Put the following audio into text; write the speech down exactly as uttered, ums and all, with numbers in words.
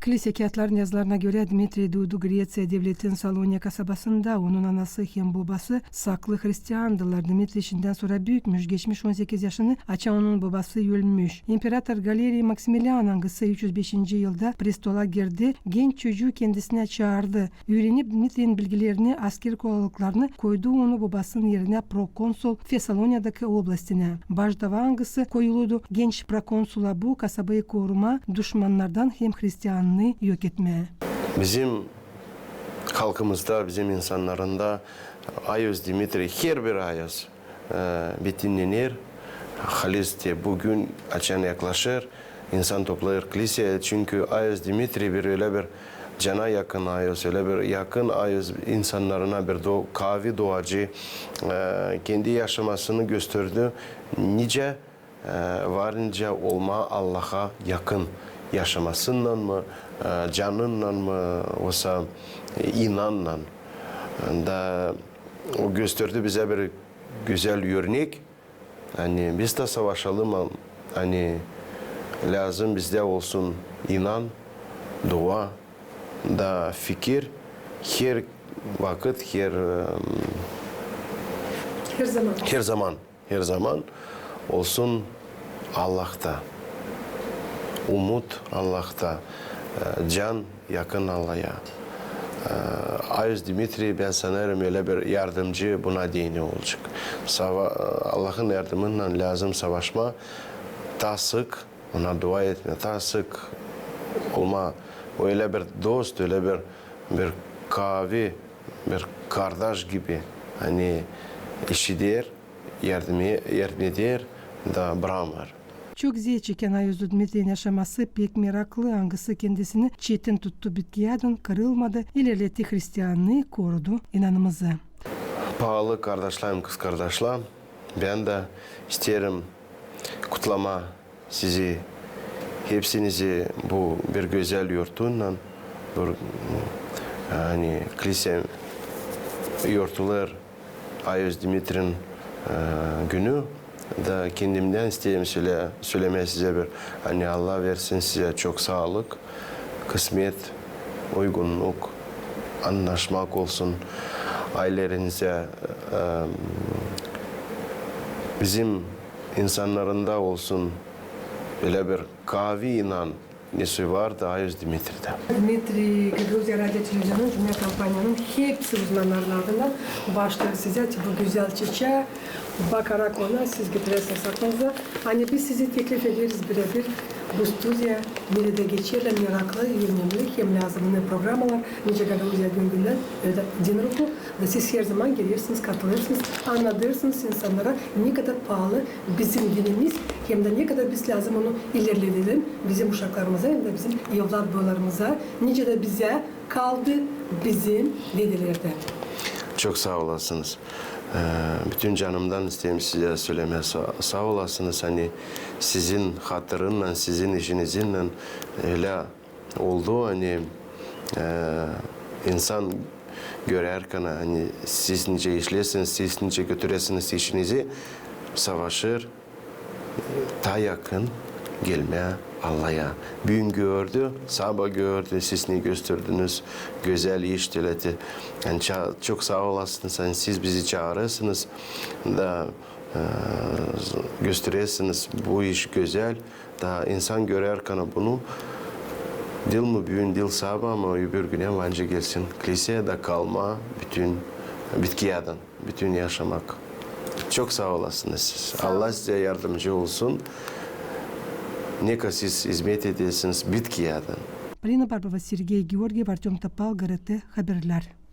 Klisä kiyatların yazılarına görä, Dmitriy duudu Greţiya devletin Saloniya kasabasında. Onun anası hem bobası saklı hristiandırlar. Dmitriy işindän sora büükmüş, geçmiş on sekiz yaşını, açan onun bobası ölmüş. İmperator Galeriy Maksimilian, angısı üç üz beşinci yılda prestola girdi, genç çocuu kendisinä çaardı. Üürenip, Dmitriyin bilgilerini, asker kolaylıklarını, koydu onu bobasının erinä prokonsul Fesaloniyadakı oblastinä. Baş dava, angısı koyuludu genç prokonsula, bu kasabayı korumaa duşmannardan hem hristiannıı yok etmää. Bizim halkımızda, bizim insannarında ayoz Dmitriy, herbir ayoz e, betinnener. Halis te büün, açan yaklaşêr, insan toplêêr kliseyä, çünkü ayoz Dmitriy bir ölä bir cana yakın ayoz, ölä bir yakın ayoz insannarına, bir do-, kaavi duacı, e, kendi yaşamasını gösterdi, nicä, e, var nicä olmaa Allaha yakın, yaşamasınnan mı, e, canınnan mı, osa, e, inannan. Da o gösterdi bizä bir gözäl örnek. Ani biz dä savaşalım, a-, ani lääzım bizdä olsun inan, dua, da fikir, her vakıt, her, em, Her zaman. her zaman, her zaman olsun Allahta. Umut Allahta, e, can yakın Allaha. E, ayoz Dmitriy, bän sanêrım, ölä bir yardımcı buna deyni olacek. Sava-, Allahın yardımınnan lääzım savaşmaa taa sık, ona dua etmää taa sık, olmaa ölä bir dost, ölä bir, bir kaavi, bir kardaş gibi, ani işider, yardım e-, yardım eder da bramar. Çok zil çekän ayoz Dmitriyin yaşaması pek meraklı, angısı kendisini çetin tuttu bitkiyädän, kırılmadı, ilerletti hristiannıı, korudu inanımızı. Paalı kardaşlarım, kızkardaşlarım, bän dä isteerim kutlamaa sizi, hepsinizi bu bir gözäl yortunnan, bir, ani, kliseyä yortulêr ayoz Dmitriyin, e, günü. Da kendimdän isteerim sölä-, sölemää sizä bir, ani Allah versin sizä çok saalık, kısmet, uygunnuk, annaşmak olsun aylelerinizä, e, bizim insannarında olsun ölä bir kaavi inan, nesoy vardı ayoz Dmitriyda. Dmitriy, Gagauziya radio televizionunun, dünnä kompaniyanın hepsi uzmannarın adından baaşlêêr sizä bu gözäl çiçää. Bakarak ona, siz getirersiniz aklınıza. Ani biz sizi teklif ederiz birebir bu studiyaya, neredä geçerlär meraklı, önemli hem lääzımnı programalar, nicä Gagauziya gün-gündän, ölä Din ruhu. Da siz herzaman gelersiniz, katılêrsınız, annadêrsınız insannara, ne kadar paalı bizim dinimiz, hem dä ne kadar biz lääzım onu ilerledelim bizim uşaklarımıza, hem dä bizim evlatboylarımıza, nicä dä bizä kaldı bizim dedelerdän. Çok saa olasınız. E, bütün canımdan isteerim sizä sölemää sa-, saa olasınız, ani sizin hatırınnan, sizin işinizinnän ölä oldu, ani, e, insan görärkän, ani siz nicä işleersiniz, siz nicä götürersiniz işinizi, savaşêr taa yakın gelmää Allaha. Büün gördü, saba gördü, siz ne gösterdiniz, gözäl iş, teleti. Ani ça-, çok saa olasınız, ani siz bizi çaarêrsınız da, e, gösterersiniz, bu iş gözäl. Da insan görärkän bunu, diil mi büün, diil saba, ama öbür günä ancak gelsin kliseyä da kalmaa bütün bitkiyädän, bütün yaşamak. Çok saa olasınız siz. Saa ol. Allah sizä yardımcı olsun. Ne kadar siz izmet edersiniz bitkiyädän. Polina Barbova, Sergey Georgiev, Artöm Topal, GRT Haberlär.